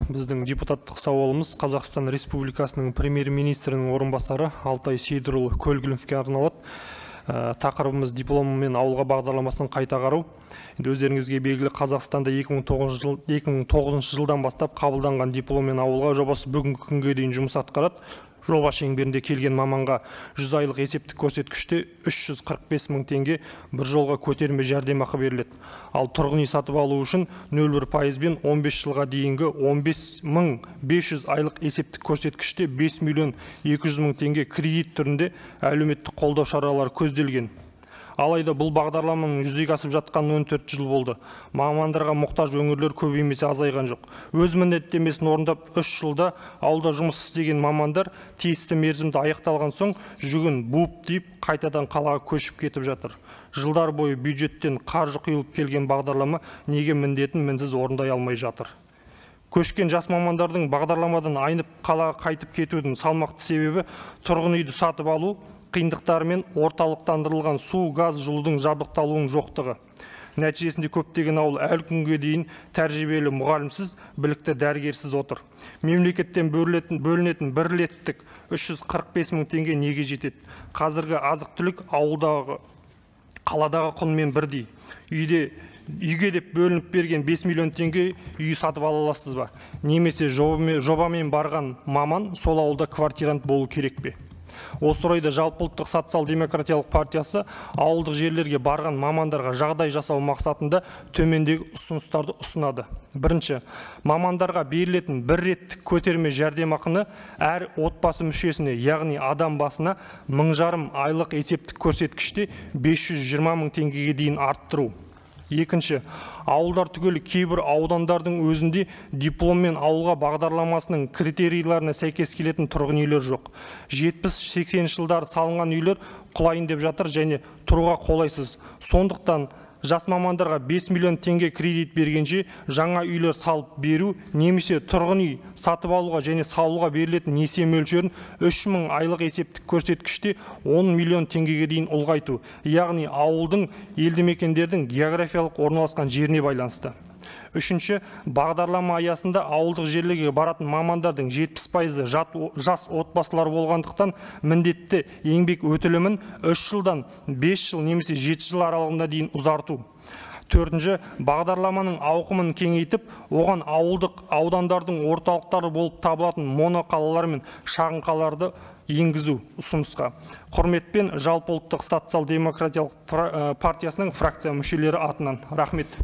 Біздің депутаттық сауалымыз Қазақстан Республикасының премьер-министрінің орынбасары Алтай Сейдірұлы Көлгіновке арналады. Тақырыбымыз дипломмен ауылға бағдарламасын қайта қарау. Енді өздеріңізге белгілі, Қазақстанда 2009 жылдан бастап қабылданған дипломмен ауылға жобасы бүгінгі күнге дейін жұмыс атқарады. Жоба шеңберінде келген маманға 100 айлық есептік көрсеткіште 345 мың теңге бір жолға көтерме жәрдемақы беріледі. Ал тұрғын үй сатып алу үшін 0,1%-бен 15 жылға дейінгі 15 500 айлық есептік көрсеткіште 5 миллион 200 мың теңге кредит түрінде әлеуметтік қолдау шаралары көзделген. Алайда бұл бағдарламаның жүзеге асып жатқанына 14 жыл болды. Мамандарға мұқтаж өңірлер көбеймесе, азайған жоқ. Өз міндеттемесін орындап, 3 жылда ауылда жұмыс істеген мамандар тиісті мерзімді аяқталған соң жүгін буып түйіп, қайтадан қалаға көшіп кетіп жатыр. Жылдар бойы бюджеттен қаржы құйылып келген бағдарлама неге міндетін мінсіз орындай алмай жатыр? Көшкен жас мамандардың бағдарламадан айнып, қалаға қайтып кетудің салмақты себебі тұрғын үйді сатып алу қиындықтары мен орталықтандырылған су, газ, жылудың жабдықталуының жоқтығы. Нәтижесінде көптеген ауыл әлі күнге дейін тәжірибелі мұғалімсіз, білікті дәрігерсіз отыр. Мемлекеттен бөлінетін бір реттік 345 мың теңге неге жетеді? Қазіргі азық түлік ауылдағы қаладағы құнмен бірдей. Үйге деп бөлініп берген 5 миллион теңге үй сатып ала аласыз ба? Немесе жобамен барған маман сол ауылда квартирант болу керек пе? Осы орайда Жалпы ұлттық социал-демократиялық партиясы ауылдық жерлерге барған мамандарға жағдай жасау мақсатында төмендегі ұсыныстарды ұсынады. Бірінші, мамандарға берілетін бір реттік көтерме жәрдемақыны әр отбасы мүшесіне, яғни адам басына 1500 айлық есептік көрсеткіште 520 мың теңгеге дейін арттыру. Екінші, ауылдар түгелі кейбір аудандардың өзінде дипломмен ауылға бағдарламасының критерийлеріне сәйкес келетін тұрғын үйлер жоқ. 70-80 жылдары салынған үйлер құлайын деп жатыр және тұруға қолайсыз. Сондықтан жас мамандарға 5 миллион теңге кредит бергенше, жаңа үйлер салып беру немесе тұрғын үй сатып алуға және салуға берілетін несие мөлшерін 3000 айлық есептік көрсеткіште 10 миллион теңгеге дейін ұлғайту, яғни ауылдың, елді мекендердің географиялық орналасқан жеріне байланысты. Үшінші, бағдарлама аясында ауылдық жерлерге баратын мамандардың 70%-ы жас отбасылар болғандықтан, міндетті еңбек өтілімін 3 жылдан 5 жыл немесе 7 жыл аралығына дейін ұзарту. Төртінші, бағдарламаның ауқымын кеңейтіп, оған ауылдық аудандардың орталықтары болып табылатын моноқалалар мен шағын қалаларды енгізу ұсынысқа. Құрметпен, Жалпы ұлттық социал-демократиялық партиясының фракция мүшелері атынан. Рахмет.